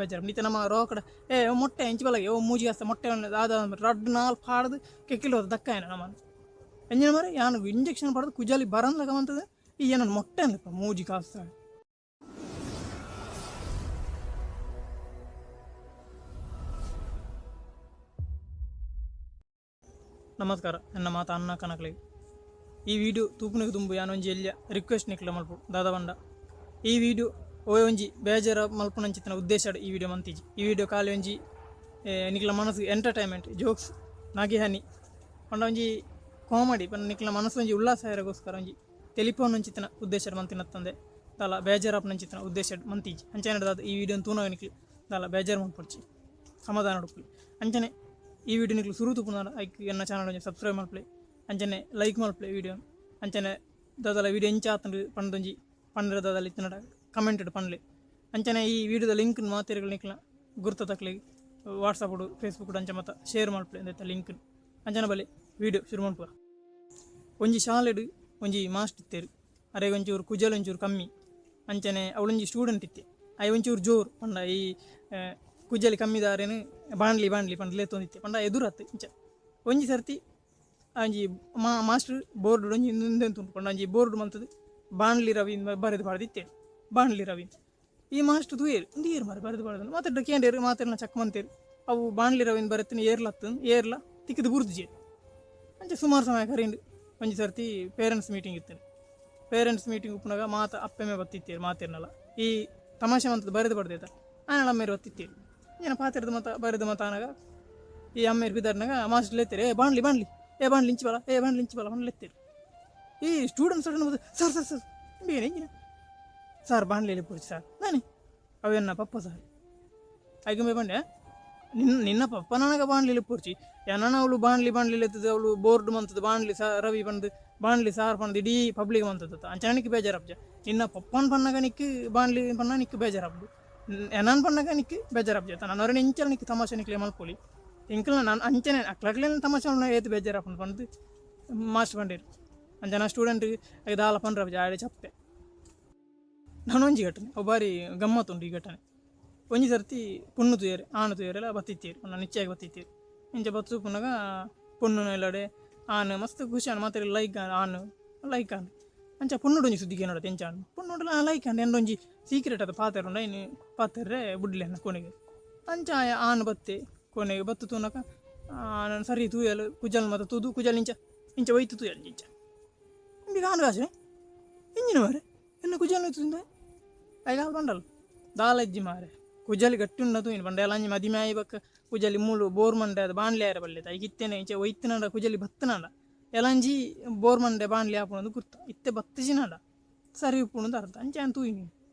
ಬೇಜಾರು ನಿತ ನಮ್ಮ ರೋಕಡ ಏ ಮೊಟ್ಟೆ ಎಂಚಿ ಬಲಗೆ ಓ ಮೂಜಿ ಕಾಸ್ತ ಮೊಟ್ಟೆ ದಾದ ರಡ್ಡು ನಾಲ್ ಪಾಡ್ದು ಕೆಕ್ಕಿಲ್ ದಕ್ಕಾಯನ ನಮ್ಮನ್ನು ಎಂಜಿನ ಮರೆ ಯಾನು ಇಂಜೆಕ್ಷನ್ ಪಡೆದು ಕುಜಾಲಿ ಬರನ್ಲಗ ಮಂತದ ಈ ಏನನ್ನು ಮೊಟ್ಟೆ ಅಂದಪ್ಪ ಮೂಜಿ ಕಾಸ್ತ. ನಮಸ್ಕಾರ, ಎನ್ನ ಮಾತ ಅನ್ನ ಕನಕ್ಲೆ. ಈ ವಿಡಿಯೋ ತೂಪುನಿಗೆ ತುಂಬು ಯಾನೊಂಜಿ ಎಲ್ಯ ರಿಕ್ವೆಸ್ಟ್ ನಿಕ್ಲ ಮಲ್ಪು ದಾದ ಬಂಡ ಈ ವಿಡಿಯೋ ಓಯ್ ಒಂಜಿ ಬೇಜಾರ ಮಲ್ಪುನಂಚಿತ್ತಿನ ಉದ್ದೇಶ ಈ ವಿಡಿಯೋ ಮಂತಿಜಿ. ಈ ವಿಡಿಯೋ ಖಾಲಿ ಒಂಜಿ ನಿಕ್ಲ ಮನಸ್ಸು ಎಂಟರ್ಟೈನ್ಮೆಂಟ್ ಜೋಕ್ಸ್ ನಾಗಿ ಹನಿ ಪಂಡ ಒಂಜಿ ಕಾಮಿಡಿ ಪಂಡ ನಿಕ್ಲ ಮನಸ್ಸು ಒಂಜಿ ಉಲ್ಲಾಸ ಆಯರೆಗೋಸ್ಕರ ಒಂಜಿ ತೆಲಿಪೋನಂಚಿತ್ತಿನ ಉದ್ದೇಶ ಮಂತಿನತ್ತಂದೆ ದಾಲ ಬೇಜಾರಪ್ಪನಂಚಿತ್ತಿನ ಉದ್ದೇಶ ಮಂತಿಜಿ. ಅಂಚನೆ ದಾದ ಈ ವಿಡಿಯೋನ ತೂನಗ ನಿಕ್ಲು ದಾಲ ಬೇಜಾರು ಮಲ್ಪೊಡ್ಚಿ, ಸಮಾಧಾನ ಉಡುಪುಲಿ. ಅಂಚನೆ ಈ ವಿಡಿಯೋ ನಿಕ್ಲು ಸುರು ತೂಪುನಾಡ ಐಕ್ ಎನ್ನ ಚಾನಲ್ ಒಂಜಿ ಸಬ್ಸ್ಕ್ರೈಬ್ ಮಲ್ಪುಲೆ, ಅಂಚನೆ ಲೈಕ್ ಮಲ್ಪುಲೆ ವಿಡಿಯೋ. ಅಂಚನೆ ದಾದಲ ವಿಡಿಯೋ ಎಂಚ ಆತುಂಡು ಪಂಡೊಂಜಿ ಪಂಡ್ರೆ ದಾದಲ ಇತ್ತಿನಡ ಕಮೆಂಟ್ ಪನ್ಲೆ. ಅಂಚನೆ ಈ ವಿಡಿಯೋದ ಲಿಂಕ್ ಮಾತೆರ್ಗ್ಲ ನಿಕ್ಲ ಗುರ್ತ ತಕ್ಲೆಗ್ ವಾಟ್ಸಪ್ ಫೇಸ್ಬುಕ್ ಅಂಚ ಮಾತ ಶೇರ್ ಮಲ್ಪುಲೆ ಇಂದೆತ ಲಿಂಕ್. ಅಂಚನೆ ಬಲೆ ವಿಡಿಯೋ ಶುರು ಮಲ್ಪುವ. ಒಂಜಿ ಶಾಲೆಡ್ ಒಂಜಿ ಮಾಸ್ಟರ್ ಇತ್ತೆರ್, ಅರೆಗ್ ಒಂಚೂರು ಕುಜಲ್ ಒಂಚೂರು ಕಮ್ಮಿ. ಅಂಚನೆ ಅವಳೊಂಜಿ ಸ್ಟೂಡೆಂಟ್ ಇತ್ತೆ, ಆಯೆ ಒಂಚೂರು ಜೋರು ಪಂಡ ಈ ಕುಜಲಿ ಕಮ್ಮಿದಾರೇನು ಬಾಂಡ್ಲಿ ಬಾಂಡ್ಲಿ ಪಂಡ ಲೇತೊಂದಿತ್ತೆ ಪಂಡ ಎದುರತ್ತು ಇಂಚ. ಒಂಜಿ ಸರ್ತಿ ಒಂಜಿ ಮಾಸ್ಟರ್ ಬೋರ್ಡ್ ಒಂಜಿ ಉಂದೆಂತ ಉಂಟು ಪಂಡ ಒಂಜಿ ಬೋರ್ಡ್ ಮಂತದು ಬಾಂಡ್ಲಿ ರವಿ ಬರೆದು ಪಾಡ್ದಿತ್ತೆ, ಬಾಂಡ್ಲಿ ರವಿ. ಈ ಮಾಸ್ಟರ್ ತೂಯೆರ್ ಉಂದು ಏರ್ ಮಾರ್ರೆ ಬರೆದು ಪಾಡ್ದು ಮಾತೆರ್ಡ ಕೇಂಡೇರು, ಮಾತೆರ್ನ ಚಕ್ ಮಂತೇರು ಅವು ಬಾಂಡ್ಲಿ ರವಿನ್ ಬರೆತಿನ ಏರ್ಲತ್ತು ಏರ್ಲ ತಿಕ್ಕಿದ್ ಬುರ್ದಿಜೆರ್. ಅಂಚ ಸುಮಾರು ಸಮಯ ಕರಿಂಡು. ಒಂಜಿ ಸರ್ತಿ ಪೇರೆಂಟ್ಸ್ ಮೀಟಿಂಗ್ ಇತ್ತು. ಪೇರೆಂಟ್ಸ್ ಮೀಟಿಂಗ್ ಉಪ್ಪುನಾಗ ಮಾತ ಅಪ್ಪೆಮ್ಮೆ ಬತ್ತಿತ್ತೇರು ಮಾತೆರ್ನಲ ಈ ತಮಾಷೆ ಮಂತದ್ದು ಬರೆದು ಪಡ್ದೇತ ಆನಳ ಅಮ್ಮೇರು ಬತ್ತಿತ್ತೇರು. ಏನ ಪಾತೆರ್ದು ಮತ ಬರೆದು ಮತ ಆನಾಗ ಈ ಅಮ್ಮೇರು ಬಿದರ್ನಾಗ ಮಾಸ್ಟರ್ ಲೇತೇರು, ಏ ಬಾಂಡ್ಲಿ ಬಾಂಡ್ಲಿ, ಏ ಬಾಂಡ್ಲಿ ಇಂಚಿ ಬಲ, ಏ ಬಾಂಡ್ಲಿ ಇಂಚಿ ಬಲ ಲೆತ್ತೇರು. ಈ ಸ್ಟೂಡೆಂಟ್ಸ್ ಸರ್ ಸರ್ ಸರ್ ಬೇರೆ ಎಂಜಿನ ಸರ್ ಬಾಂಡ್ಲಿ ಪೂರ್ತಿ ಸರ್ ನಾನೇ ಅವೆನ್ನ ಪಪ್ಪ ಸರ್ ಐಗುಂಬೆ ಬಂಡೆ ನಿನ್ನ ನಿನ್ನ ಪಪ್ಪ ನನಗೆ ಬಾಂಡ್ಲಿ ಪೂರ್ಚಿ ಎನ್ನ ಅವಳು ಬಾಂಡ್ಲಿ ಬಾಂಡ್ಲಿ ಎತ್ತದ ಅವಳು ಬೋರ್ಡ್ ಮಂತದ ಬಾಂಡ್ಲಿ ಸಾ ರವಿ ಬಂದು ಬಾಂಡ್ಲಿ ಸಾರ್ ಪಂದು ಇಡೀ ಪಬ್ಲಿಕ್ ಮಂತದ ಅಂಚನಿಕ್ ಬೇಜಾರಪ್ಜ. ನಿನ್ನ ಪಪ್ಪನ ಪಣ್ಣಗ ನಿಕ್ಕು ಬಾಂಡ್ಲಿ ಪಣ್ಣ ನಿಕ್ಕು ಬೇಜಾರಪ್ದು, ಎನನ್ ಪಣ್ಣಗ ನಿಕ್ಕು ಬೇಜಾರಪ್ಜ. ನಾನು ಅವ್ರನ್ನ ಇಂಚಲ ನಿಕ್ಕು ತಮಾಷೆ ನಿಕ್ಲೆ ಮಲ್ಪೊಲಿ ಇಂಕಲ್ ನಾನು ಅಂಚನೆ ಅಕ್ಲಕ್ಲೇನ ತಮಾಷೆ ಏತು ಬೇಜಾರಪ್ಪನ ಪಂದು ಮಾಸ್ಟರ್ ಪಂಡೇರು. ಅಂಚನ ಸ್ಟೂಡೆಂಟ್ ದಾಲ ಪಂಡ್ರಪ್ಜ ಆಡೆ ಚಪ್ಪೆ. ನಾನೊಂಜಿ ಘಟನೆ ಅವು ಬಾರಿ ಗಮ್ಮತ್ತುಂಡು ಈ ಘಟನೆ. ಒಂಜಿ ಸರ್ತಿ ಪೊಣ್ಣು ತೂಯೆರೆ ಆಣು ತೂಯೆರೆಲ ಬತ್ತಿತ್ತೇರು ಪಂಡ ನಿಶ್ಚಯಕ್ಕೆ ಬತ್ತಿತ್ತೇರು. ಇಂಚ ಬತ್ತು ಪುನಗ ಪೊಣ್ಣು ಎಲ್ಲಡೆ ಆನು ಮಸ್ತ್ ಖುಷಿ ಆಂಡ್ ಮಾತೆರ್ಲ ಲೈಕ್ ಆನು ಲೈಕ್ ಆಂಡ್. ಅಂಚ ಪೊಣ್ಣುಡು ಒಂಜಿ ಸುದ್ದಿ ಕೇನೊಡತ್ತೆ ಎಂಚ ಆಂಡ್ ಪೊಣ್ಣುಡುಲ ಲೈಕ್ ಆಂಡ್ ಎಂಡೊಂಜಿ ಸೀಕ್ರೆಟ್ ಅದ ಪಾತೆರುಂಡ ಐನ್ ಪಾತೆರ್ರೆ ಬುಡ್ಲೆ ಕೊನೆಗೆ. ಅಂಚ ಆನು ಬತ್ತೆ ಕೊನೆಗೆ ಬತ್ತು ತೂನಕ ಆನನ್ ಸರಿ ತೂಯಲು ಕುಜಲ್ ಮಾತ ತೂದು ಕುಜಲ್ ಇಂಚ ಇಂಚ ಒಯ್ತು ತೂಯಲ್ ಇಂಚ ಇಂಬಿಗೆ ಆನು ಕಾಸೆ ಇಂಜಿನ ಮಾರೆ ಎನ್ನ ಕುಜಲ್ ತೂಂದ ಐಗ ಬಂಡಲ್ ದಾಲ ಇಜ್ಜಿ ಮಾರೆ ಕುಜಲಿ ಗಟ್ಟಿ ಉಂಡ ತೂಯಿನ ಪಂಡ ಎಲ್ಲಂಜಿ ಮದಿಮೆ ಆಯಿ ಬೊಕ್ಕ ಕುಜಲಿ ಮೂಲು ಬೋರ್ ಮಂಡೆ ಅದು ಬಾಣ್ಲಿ ಆಯೆರೆ ಬಲ್ಲೆತ ಐಕ್ ಇತ್ತೆನೆ ಇಂಚ ಒಯ್ತಿನಡ ಕುಜಲಿ ಬತ್ತನಡ ಎಲ್ಲಂಜಿ ಬೋರ್ ಮಂಡೆ ಬಾಣ್ಲಿ ಆಪುನದು ಗುರ್ತ ಇತ್ತೆ ಬತ್ತಿಜಿನಡ ಸರಿ ಉಪ್ಪುಂಡು ಅರ್ಥ. ಅಂಚ ಯಾನ್ ತೂಯಿನಿ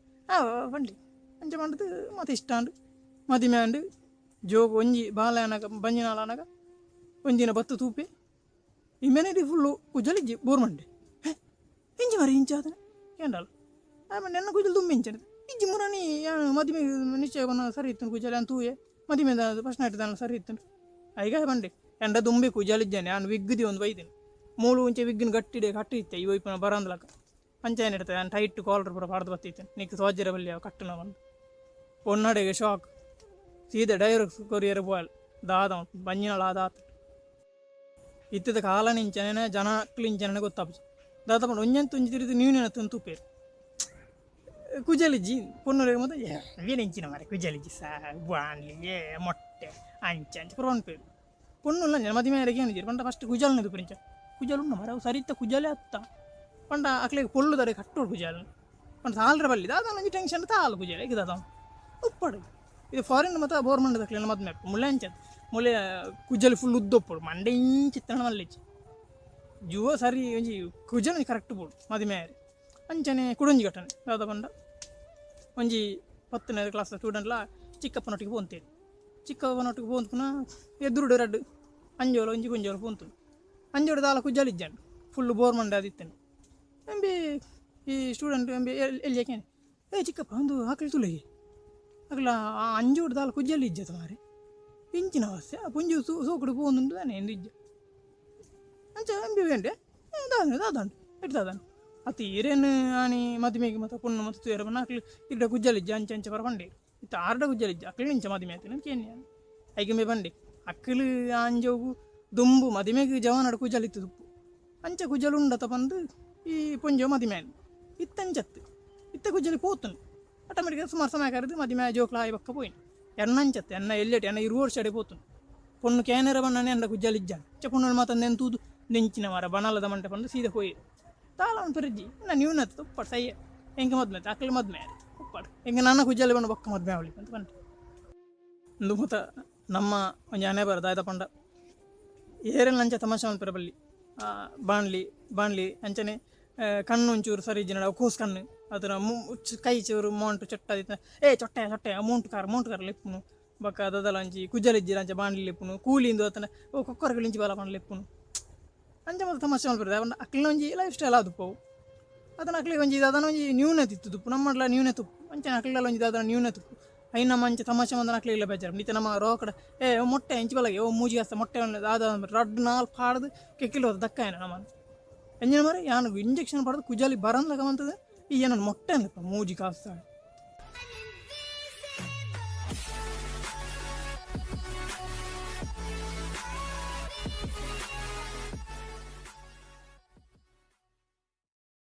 ಆ ಪಂಡಿ ಅಂಚ ಪಂಡದು ಮತ ಇಷ್ಟ ಆಂಡ್ ಮದಿಮೆ ಆಂಡ್. ಜೋಗ್ ಒಂಜಿ ಬಾಲೆ ಆನಗ ಬಂಜಿನಾಲ್ ಆನಗ ಒಂಜಿನ ಬತ್ತು ತೂಪೆ ಇಂಬೆನೆ ಫುಲ್ಲು ಕುಜಲಿ ಇಜ್ಜಿ ಬೋರ್ ಮಂಡೆ ಹೇ ಇಂಚಿ ಮಾರೆ ಇಂಚ ಆತನೆ ಕೇಂಡಲ್ ಆಮೇಲೆ ಎನ್ನ ಕುಜಲ್ ದುಮ್ಮೆ ಇಂಚನೆ ಇಜ್ಜಿ ಮುರಾನಿ ಯಾನ್ ಮದಿಮೆ ನಿಶ್ಚಯ ಪನ್ನ ಸರಿ ಇತ್ತು ಕುಜಲ್ ಯಾನ್ ತೂಯೆ ಮದಿಮೆ ಫಸ್ಟ್ ನೈಟ್ ದಾನ ಸರಿ ಇತ್ತು ಐಗ ಬಂಡೆ ಎಂಡ ದುಂಬೆ ಕುಜಲ್ ಇಜ್ಜಾನೆ ಯಾನ್ ವಿಗ್ಗದಿ ಒಂದು ಬೈದಿನಿ ಮೂಲು ಒಂಚೆ ವಿಗ್ಗಿನ ಗಟ್ಟಿಡೆ ಕಟ್ಟಿ ಇತ್ತೆ ಇವ ಇಪ್ಪನ ಬರಂದ್ಲಕ ಅಂಚನೆ ಇಡ್ತೆ ಯಾನ್ ಟೈಟ್ ಕಾಲರ್ ಪೂರ ಪಾಡ್ದು ಬತ್ತಿತ್ತೆ ನಿಕ್ ಸೋಜರ ಬಲ್ಲಿ ಅವು ಕಟ್ಟುನ ಬಂದು ಪೊನ್ನಡೆಗೆ ಶಾಕ್ ಸೀದಾ ಡೈರೆಕ್ಟ್ ಕೊರಿಯರ್ ಪೋಯಲ್ ದಾದ ಬಂಜಿನಳ ಆದಾತ ಇತ್ತದ ಕಾಲನ ಇಂಚನೆ ಜನಕ್ಲು ಇಂಚನೆ ಗೊತ್ತಾಪುಜಿ ದಾದ ಪಂಡ ಒಂಜಂತ ಒಂಜಿ ತಿರುದು ನೀನೇನ ತೂಪೇರು ಕುಜಲಿಜ್ಜಿ ಪೊನ್ನುಲೆಗ್ ಮಾತ ಏ ಇಂಚಿನ ಮಾರೆ ಕುಜಲಿಜ್ಜಿ ಸಾ ಬಾಂಡ್ಲಿ ಏ ಮೊಟ್ಟೆ ಅಂಚ ಅಂಚ ಪೂರ ಪನ್ಪೆರ್ ಪೊಣ್ಣುಲ್ಲ ಅಂಚ ಮದಿಮೆ ಆಯೆರೆ ಕೇನುಜೆರ್ ಪಂಡ ಫಸ್ಟ್ ಕುಜಲ್ನ ತೂಪೆರ್ ಇಂಚ ಕುಜಲ್ ಉಂಡು ಮಾರೆ ಅವು ಸರಿತ ಕುಜಲೇ ಅತ್ತ ಪಂಡ ಅಕ್ಲೆಗ್ ಪೊಲ್ಲುದಡೆ ಕಟ್ಟೋಡು ಕುಜಲ್ ಪಂಡ ತಾಲ್ರೆ ಬಲ್ಲಿ ದಾದ ಒಂಜಿ ಟೆನ್ಷನ್ ತಾಲ್ ಕುಜಲ್ ಐಕ್ ದಾದ ಉಪ್ಪಡು ಇದು ಫಾರಿನ್ ಮಾತ ಬೋರ್ಮಂಡ ದಕ್ಲೆನ ಮದ್ಮೆ ಮುಳ್ಳೆ ಅಂಚ ಮುಳ್ಳೆ ಕುಜಲ್ ಫುಲ್ ಉದ್ದ ಉಪ್ಪೊಡು ಮಂಡೆ ಇಂಚಿತ್ತನ ಮಲ್ಲೆಚ್ಚಿ ಜುವ ಸರಿ ಒಂಜಿ ಕುಜಲ್ ಒಂಜಿ ಕರೆಕ್ಟ್ ಬೋಡು ಮದಿಮೆ ಆಯೆರೆ. ಅಂಚನೆ ಕುಡೊಂಜಿ ಘಟನೆ ದಾದ ಪಂಡ ಒಂಜಿ 10ನೇ ಕ್ಲಾಸ್ ಸ್ಟೂಡೆಂಟ್ಲ ಚಿಕ್ಕಪ್ಪನೊಟ್ಟಿಗೆ ಪೋಂತೇರು ಚಿಕ್ಕಪ್ಪನೊಟ್ಟಿಗೆ ಪೋಂತು ಪುನಃ ಎದುರುಡು ರಡ್ಡು ಅಂಜೋಲು ಒಂಜಿ ಪೊಂಜೋಲು ಪೋಂತು ಅಂಜೋಡು ದಾಲ ಕುಜಲ್ ಇಜ್ಜಂಡು ಫುಲ್ಲು ಬೋರ್ ಮಂಡೆ ಆದಿತ್ತಂಡು ಎಂಬಿ ಈ ಸ್ಟೂಡೆಂಟ್ ಎಂಬಿ ಎಲ್ಲಿ ಕೇನೆ ಏ ಚಿಕ್ಕಪ್ಪ ಒಂದು ಆಕಳಿ ತುಲೆಗೆ ಅಗಲ ಆ ಅಂಜೋಡು ದಾಲ ಕುಜಲ್ ಇಜ್ಜತ ಮಾರೆ ಇಂಚಿನ ಅವಸ್ಥೆ ಆ ಪುಂಜು ಸೋಕುಡು ಪೋಂದುಂಡು ತಾನೆ ಎಂದು ಇಜ್ಜ ಅಂಚ ಎಂಬಿ ಬೇಂಡೆ ದಾದ ದಾದಾಂಡು ಎಟ್ ದಾದಾಂಡು ಅತ್ ಈರೇನು ಆನಿ ಮದಿಮೆಗೆ ಮತ್ತ ಪೊಣ್ಣು ಮತ್ತ ತೂಯೆರೆ ಪಂಡ ಅಕ್ಲು ಇರ್ಡ ಕುಜ್ಜಲ್ ಇಜ್ಜ ಅಂಚ ಅಂಚ ಪರ ಪಂಡೇರು. ಇತ್ತೆ ಆರ್ಡ ಕುಜಲ್ ಇಜ್ಜಿ, ಅಕ್ಲು ಇಂಚ ಮದಿಮೆ ಆತಿನ ಕೇನ್ಯ. ಐಕೆ ಮೇ ಪಂಡೆ ಅಕ್ಲು ಆಂಜೋಗು ದುಂಬು ಮದಿಮೆಗ್ ಜವನಡ ಕುಜಲ್ ಇತ್ತು ತುಪ್ಪು ಅಂಚ ಕುಜಲ್ ಉಂಡತ ಪಂದು ಈ ಪೊಂಜೋ ಮದಿಮೆ ಆಯ್ನು. ಇತ್ತಂಚತ್ತು ಇತ್ತೆ ಕುಜಲಿ ಪೋತುನು ಆಟೋಮೆಟಿಕ್ ಸುಮಾರು ಸಮಯ ಕರೆದು ಮದಿಮೆ ಜೋಕ್ಲ ಆಯಿ ಬೊಕ್ಕ ಪೋಯಿನು. ಎನ್ನಂಚತ್ತು ಎನ್ನ ಎಲ್ಲೆಟ್ ಎನ್ನ 20 ವರ್ಷ ಪೋತುನು. ಪೊಣ್ಣು ಕೇನೆರ ಬಣ್ಣನೆ ಎಂಡ ಕುಜಲ್ ಇಜ್ಜಾನ್ ಚ ಪೊಣ್ಣು ಮಾತ ನೆನ್ ತೂದು ನೆಂಚಿನ ಮರ ಬಣಲದ ಮಂಟೆ ಪಂದು ಸೀದಾ ಪೋಯಿ. ತಾಳ ಪೆರ್ಜಿ ನಾ ನ್ಯೂನತ್ ಉಪ್ಪಾಡು ಸಯ್ಯ ಎಂಕ ಮದ್ಮೆ ಅಕ್ಲು ಮದ್ಮೆ ಉಪ್ಪಾಡು ಎಂಕ ನನ್ನ ಕುಜಲ್ ಬಣ್ಣ ಬೊಕ್ಕ ಮದ್ಮೆ ಅವಳಿ ಅಂತ ಪಂಡೆ. ಇಂದು ಮೂತ ನಮ್ಮ ಒಂಜಿ ಅನೆ ಬರ ದಾಯ್ದ ಪಂಡ ಏರೆಲ್ಲ ಅಂಚ ತಮಾಷೆ ಮಲ್ಪೆರೆ ಬಲ್ಲಿ. ಬಾಣ್ಲಿ ಬಾಣ್ಲಿ ಅಂಚನೆ ಕಣ್ಣು ಒಂಚೂರು ಸರಿ ಇಜ್ಜಿನಡ ಕೋಸ್ ಕಣ್ಣು ಅದರ ಕೈ ಚೂರು ಮೋಂಟು ಚೊಟ್ಟ ಏ ಚೊಟ್ಟೆ ಚೊಟ್ಟೆ ಮೋಂಟು ಕಾರ್ ಮೋಂಟು ಕಾರ್ ಲೆಪ್ಪುನು ಬೊಕ್ಕ ದದಲ ಅಂಚಿ ಕುಜಲ್ ಇಜ್ಜಿರ ಅಂಚ ಬಾಣ್ಲಿ ಲೆಪ್ಪುನು ಕೂಲಿಂದು ಅತನ ಓ ಕೊಕ್ಕರಗಳು ಇಂಚಿ ಬಾಲ ಪಂಡ ಲೆಪ್ಪುನು ಅಂಚ ಮಾತ ತಮಾಷೆ ಮಲ್ಪೆರೆ. ಪಂಡ ಅಕ್ಲಿನ ಒಂಜಿ ಲೈಫ್ ಸ್ಟೈಲ್ ಆದುಪ್ಪವು ಅದನ್ನ ಅಕ್ಲಿಗೆ ಒಂಜಿ ದಾದನ ಒಂಜಿ ನ್ಯೂನತೆ ಇತ್ತು ತುಪ್ಪು ನಮ್ಮಡ್ಲ ನ್ಯೂನತೆ ಉಪ್ಪು ಅಂಚನೆ ಅಕ್ಲೆಲ ಒಂಜಿ ದಾದನ ನ್ಯೂನತೆ ಉಪ್ಪು ಐನ ನಮ್ಮ ಅಂಚ ತಮಾಷೆ ಮಂದನ ಅಕ್ಲಿಗೆಲ್ಲ ಬೇಜಾರು. ಇತ್ತೆ ನಮ್ಮ ರೋಕಡ ಏ ಮೊಟ್ಟೆ ಇಂಚಿ ಬಲಗೆ ಓ ಮೂಜಿ ಕಾಸ್ತ ಮೊಟ್ಟೆ ದಾದ ರಡ್ಡ್ ನಾಲ್ ಪಾಡ್ದು ಕೆಕ್ಕಿಲ್ ಹೋದ ದಕ್ಕಾಯನ ನಮ್ಮನ್ ಎಂಜಿನ ಮರೆ ಯಾನ್ ಇಂಜೆಕ್ಷನ್ ಪಡೆದು ಕುಜಾಲಿ ಬರಂದ್ಲಗ ಮಂತದ ಈ ಏನನ್ನು ಮೊಟ್ಟೆ ಅಂದಪ್ಪ ಮೂಜಿ ಕಾಸ್ತ